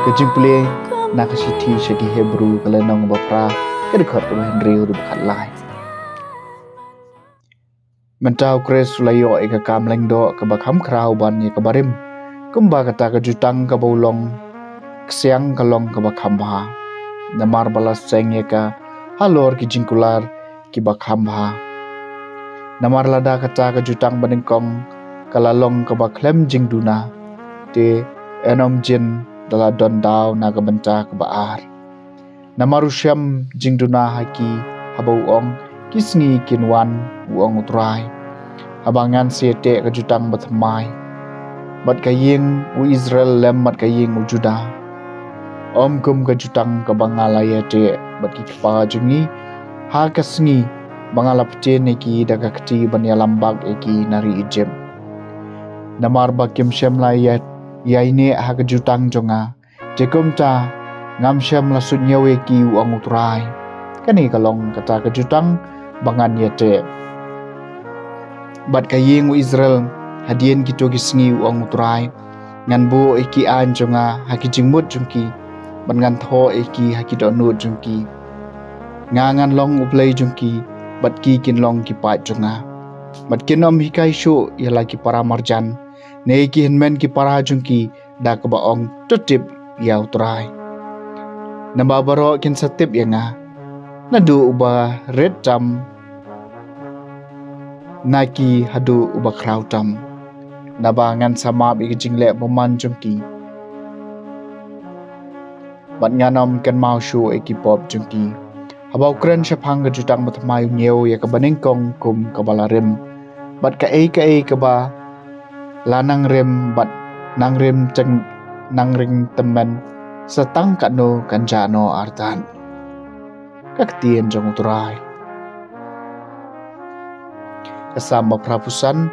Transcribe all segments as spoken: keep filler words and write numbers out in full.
Ka jingpule na ka shithi sha ki Hebru ka lynnong ba phra, ka dkhot kaba hynriew haduh ba khatlai. Mynta u Khrist u la ïoh ïa ka kam lyngdoh kaba kham khraw ban ïa kaba rim, kumba kata ka jutang kaba u long ksiang ka long kaba kham bha. Namar ba la seng ïa ka halor ki jingkular kiba kham bha. Namar lada kata ka jutang banyngkong ka la long kaba khlem jingduna, te yn ym jin da la don daw na ka bynta kaba ar. Namar u shem jingduna ha ki haba u ong, ki sngi kin wan, u ong u Trai, haba ngan sa ïateh ka jutang bathymmai bad ka ïing u Israel lem bad ka ïing u Judah, ym kum ka jutang kaba nga la ïateh bad ki kpa jong ngi ha ka sngi ba nga la pyntin ïa ki da ka kti ban ïalam bak ïa ki na ri Ijipt. Namar ba kim shym la ïa, ïaineh ha ka jutang jong nga, te kumta ngam shym la suidñiew ïa ki, u ong u Trai. Kane ka long kata ka jutang ba ngan ïateh bad ka ïing u Israel hadien kito ki sngi, u ong u Trai. Ngan buh ïa ki aiñ jong nga ha ki jingmut jong ki bad ngan thoh ïa ki ha ki dohnud jong ki. Nga ngan long u Blei jong ki bad ki kin long ki paid jong nga. Bad kin ym hikai shuh ïa la ki para marjan ne ki hynmen ki para jong ki da kaba ong, to tip ïa u Trai. Naba baroh kin sa tip ïa nga, naduh uba rit tam na ki haduh uba khraw tam. Naba ngan sa map ïa ki jingleh bymman jong ki bad ngan ym kynmaw shuh ïa ki pop jong ki. Haba u kren shaphang ka jutang bathymmai u ñiew ïa ka banyngkong kum kaba la rim, bad kaei kaei kaba la nang rim bad nang rim teng, nang rim tymmen, sa tang katno kan jah noh artat. Ka ktien jong u Trai. Ka Salm ba phra phew san.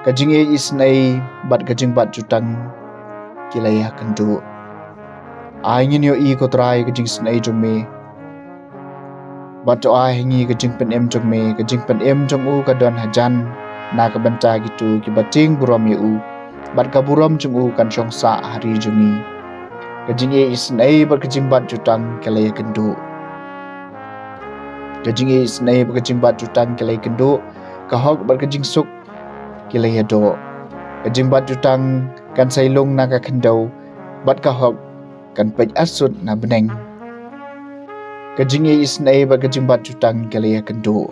Ka jingïeit isynei bad ka jingbat jutang ki la ïakynduh. Ai ngin ïohi, ko Trai, ka jingisynei jong me, bad to ai ha ngi ka jingpynim jong me. Ka jingpynim jong u ka don hajan na ka bynta kito kiba tieng burom ïa u, bad ka burom jong u kan shong sah ha ri jong ngi. Ka jingïeit isynei bad ka jingbat jutang ki la ïakynduh. Ka jingïeit isynei bad ka jingbat jutang ki la ïakynduh. Ka hok bad ka jingsuk ki la ïadoh. Ka jingbat jutang kan sa ïalung na ka khyndew, bad ka hok kan peit arsut na bneng. Ka jingïeit isynei bad ka jingbat jutang ki la ïakynduh.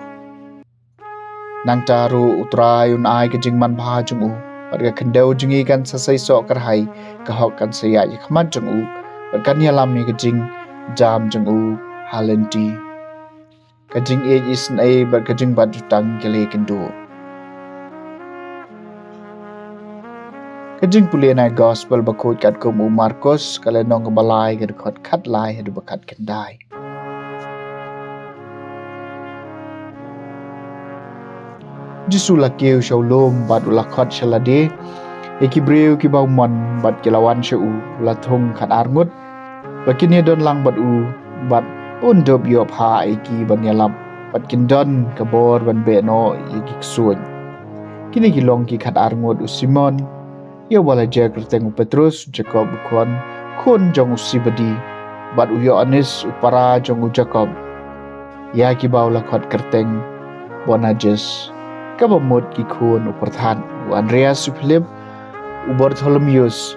Nangta ruh u Trai un ai ka jingmanbha jong u, bad ka khyndew jong ngi kan sa seisoh kyrhai. Ka hok kan sa ïaid ha khmat jong u, bad kan ïalam ïa ka jingjam jong u ha lynti. Ka jingïeit isynei bad ka jingbat jutang ki la ïakynduh. Ka jingpule na Gospel bakhuid katkum u Markos, ka lynnong kaba lai, ka dkhot khatlai haduh ba khatkhyndai. Jisu la kiew sha u lum bad u la khot sha lade ïa ki briew kiba u mon, bad ki la wan sha u. U la thung khatar ngut ba kin ïadon lang bad u, bad un dup ïoh phah ïa ki ban ïalap, bad kin don ka bor ban beh noh ïa ki ksuid. Kine ki long ki khatar ngut: u Simon, ïa uba la jer kyrteng u Petrus, u Jakob u khun, khun jong u Sebedi, bad u Ïoannis u para jong u Jakob, ïa kiba u la khot kyrteng Boanerges, kaba mut ki khun u pyrthat, u Andreas, u Philip, u Bartholomeus,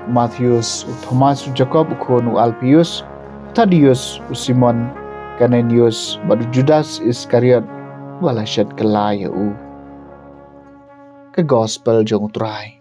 u Matheus, u Thomas, u Jakob u khun u Alpheus, u Thadeus, u Simon Kananius, bad u Judas Iskariot, uba la shet kylla ïa u. Ka Gospel jong u Trai.